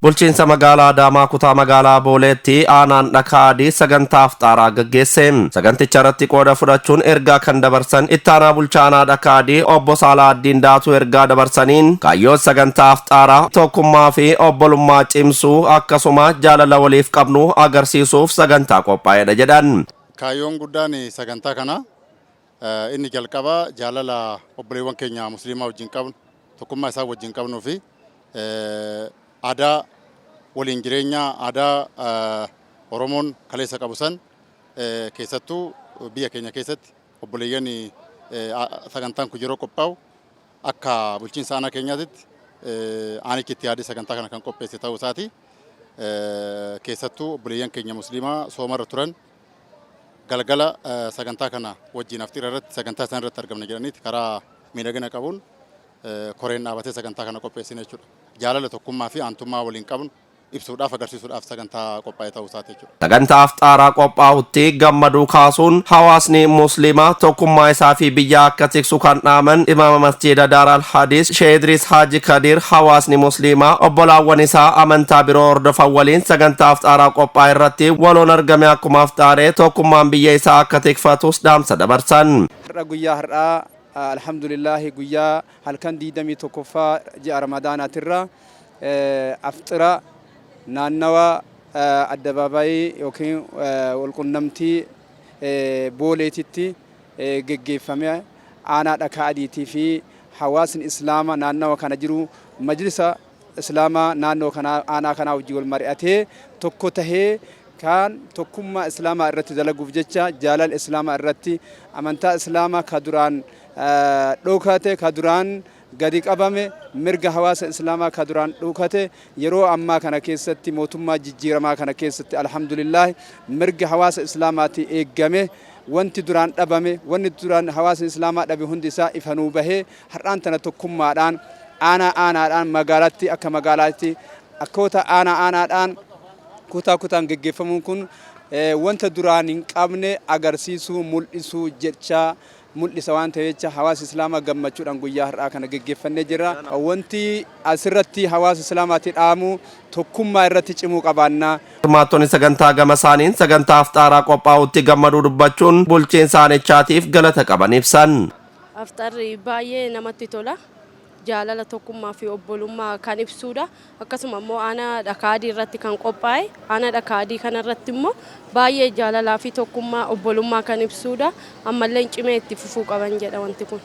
Bulchiinsa magaalaa Adaamaa kutaa magaalaa Booleetti aanaan Dhakaa Adii sagantaa afxaaraa gaggeesse. Saganticha irratti qooda fudhachuun ergaa kan dabarsan ittaanaa bulchaa aanaa Dhakaa Adii obbo Saalaa Addiin Daatuu ergaa dabarsaniin kaayyoon sagantaa afxaaraa tokkummaa fi obbolummaa cimsuu akkasuma jaalala waliif qabnu agarsiisuuf sagantaa qophaa'edha jedhan. Kaayyoon guddaan sagantaa kanaa inni jalqabaa jaalala obboleewwan keenya musliimaa wajjin qabnu, tokkummaa isaan wajjin qabnuu fi aadaa waliin jireenyaa aadaa Oromoon kaleessa qabu san keessattuu biyya keenya keessatti obboleeyyan sagantaan kun yeroo qophaa'u akka bulchiinsa aanaa keenyaatitti aanichi itti yaadee sagantaa kana kan qopheesse ta'uu isaati. Keessattuu obboleeyyan keenya musliimaa soomarra turan galgala sagantaa kana wajjin afxiira irratti sagantaa isaan irratti argamna jedhaniiti karaa miidhagina qabuun koreen dhaabatee sagantaa kana qopheessine jechuudha. Jaalala tokkummaa fi aantummaa waliin qabnu ibsuudhaaf agarsiisuudhaaf sagantaa qophaa'e ta'uu isaati jechuudha. Sagantaa afxaaraa qophaa'utti gammaduu kaasuun hawaasni musliimaa tokkummaa isaa fi biyya akka tiksu kan dhaaman imaama masjiida Daaral Hadiis Sheeh Idriis Haaji Kadiir hawaasni musliimaa obbolaawwan isaa amantaa biroo hordofan waliin sagantaa afxaaraa qophaa'e irratti waloon argame akkuma afxaaree tokkummaan biyya isaa akka tikfatus dhaamsa dabarsan. Har'a guyyaa har'aa alhamdulillaahi guyyaa halkan 21ffaa ji'a Ramadaanaatirra afxira naannawa addabaabaayii yookiin walqunnamtii Booleetitti geggeeffame aanaa Dhakaa Adiitii fi hawaasni Islaama naannawa kana jiru majlisa Islaamaa naannoo kanaa aanaa kanaa wajjin wal mari'atee tokko tahee kaan tokkummaa Islaamaa irratti dalaguuf jecha jaalala Islaamaa irratti amantaa Islaamaa ka duraan dhokate ka duraan gadi qabame mirga hawaasa Islaamaa ka duraan dhokate yeroo ammaa kana keessatti mootummaa jijjiiramaa kana keessatti alhamdulillah mirga hawaasa Islaamaatii eeggame wanti duraan dhabame wanni duraan hawaasni Islaamaa dhabe hundi isaa ifa nuu bahee har'aan tana tokkummaadhaan aanaa aanaadhaan magaalatti akka magaalaatti akkoota aanaa aanaadhaan kutaa kutaan geggeeffamuun kun wanta duraan hin qabne agarsiisuu mul'isuu jecha mul'isa waan ta'eef jecha hawaasa Islaamaa gammachuudhaan guyyaa har'aa kana geggeeffannee jirra. Wanti asirratti hawaasa Islaamaatti dhaamu tokkummaa irratti cimuu qabaanna. Hirmaattonni sagantaa gama isaaniin sagantaa afxaaraa qophaa'utti gammaduu dubbachuun bulchiinsa aanichaatiif galata qaban ibsan. Afxarri baay'ee namatti tola. Jaalala tokkummaa fi obbolummaa kan ibsuudha. Akkasuma immoo aanaa Dhakaa Adii irratti kan qophaa'e. Aanaa Dhakaa Adii kana irratti immoo baay'ee jaalalaa fi tokkummaa obbolummaa kan ibsuudha. Ammallee cimee itti fufuu qaban jedha wanti kun.